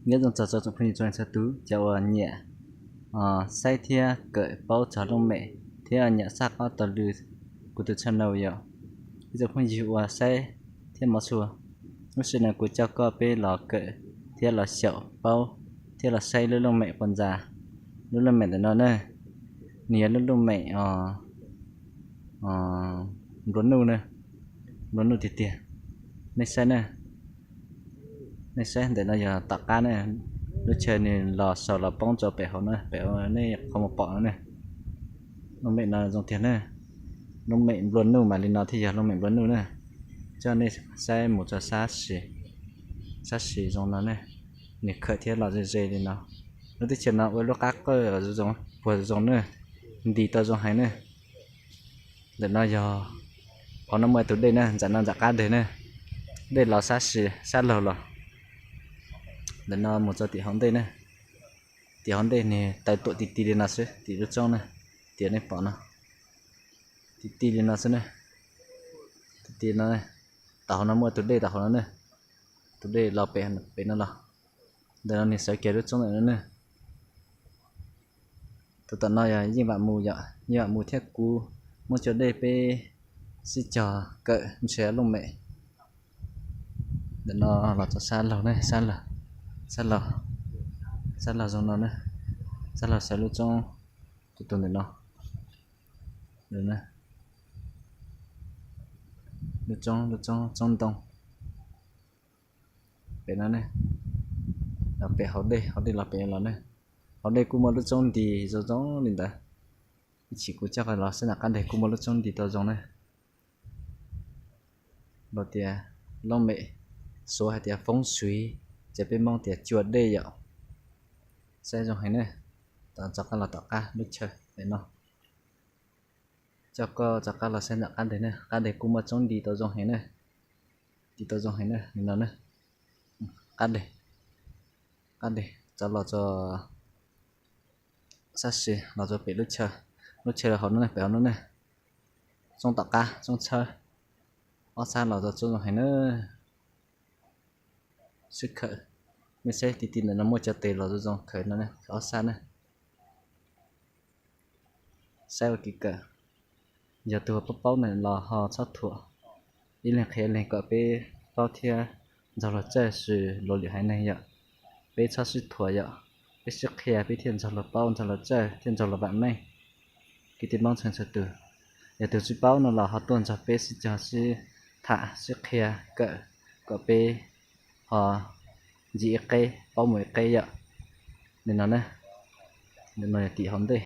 Nyob zoo txog tsoom phooj ywg txhua leej txhua tus, cov uas nyiam saib thiab kawm paub txog looj mem thiab nyiam saj qab taug lw kuv tus channel yom. Ib tsoom phooj ywg uas saib thiab hmov tshua, lub sij hawm no kuv coj koj peb los kawm thiab los xyaum paub thiab los saib lub looj mem quas ntxa. Lub looj mem ntawm no na, nws yog lub looj mem nplua nuj na, nplua nuj tiag tiag. Nej saib na, nej saib ntawm no yog tom qab na, lub chaw nws los xaus los poob rau pem hauv na, pem hauv nej qhov muag pom no na. Looj mem no zoo tiag na, looj mem nplua nuj mas li no thiaj yog looj mem nplua nuj na. Coj nej saib mus rau sab sis, sab sis zoo no ne, nws khawm thiab los ze ze li no. Lub teb chaws no ua lub qab qawj puag zoo na, nti tau zoo heev na. Ntawm no yog, hauv no muaj tus dej na, ntawm no ntawm qab deg na, dej los sab sis sab laug los. Ntawm no mus rau tim hauv ntej na, tim hauv ntej nws taw tuam ti ti li no xwb, tim lub roob na, tim nej pom no, ti ti li no xwb na, ti ti no. Tom hauv no muaj tus dej tom hauv no ne, tus dej los pem, pem no los. Ntawm no nws sawv kiag lub roob ntawm no ne. Tus tom no yog Yeej Vam Mus yom, Yeej Vam Mus thiab kuv muab cua dej peb sib cog kawm nrhiav looj mem. Ntawm no los rau sab laug ne, sab laug, sab laug, sab laug zoo no ne, sab laug sawv lub roob, tus tus ntawm no, lub roob, lub roob, roob ntoo. Pem no ne, los pem hauv dej, hauv dej los pem los ne, hauv dej kuj muaj lub roob nti zoo zoo li ntawd. Ib chim kuv coj koj los saib nram qab deg kuj muaj lub roob nti tau zoo ne. Los tias looj mem, Suav hais tias foob suiv, ces peb Hmoob tias cua dej yom. Saib zoo heev ne. Rov qab los tom qab lub chaw no, coj koj rov qab los saib nram qab deg ne, qab deg kuj muaj roob nti tau zoo heev ne, nti tau zoo heev ne, li no ne. Qab deg, qab deg rov los rau sab sis, los rau pem lub chaw, lub chaw hauv no ne, pem hauv no ne. Roob tom qab, roob txhawb, ob sab los rau roob zoo heev na. Sib khawm, nej saib ti ti ntawm no muaj cov tes los zoo zoo khawm no, khawm ob sab na. Saib ua kev kawm, yog tus paub paub na los ho txhob thuam, ib leeg qhia ib leeg kom peb paub thiab nrog luag txawj sis luag lwm haiv neeg yom. Peb txhob sib thuam yom, peb sib qhia peb thiaj nrog luag paub, nrog luag txawj thiaj nrog luag vam meej. Kwv tij Hmoob txhua txhua tus, yog tus tsis paub no los ho tuaj nrog peb sib cog sib tham sib qhia kawm kom peb ho ncig ib qeb paub mus ib qeb yom. Nim no na, nim no yog tim hauv ntej,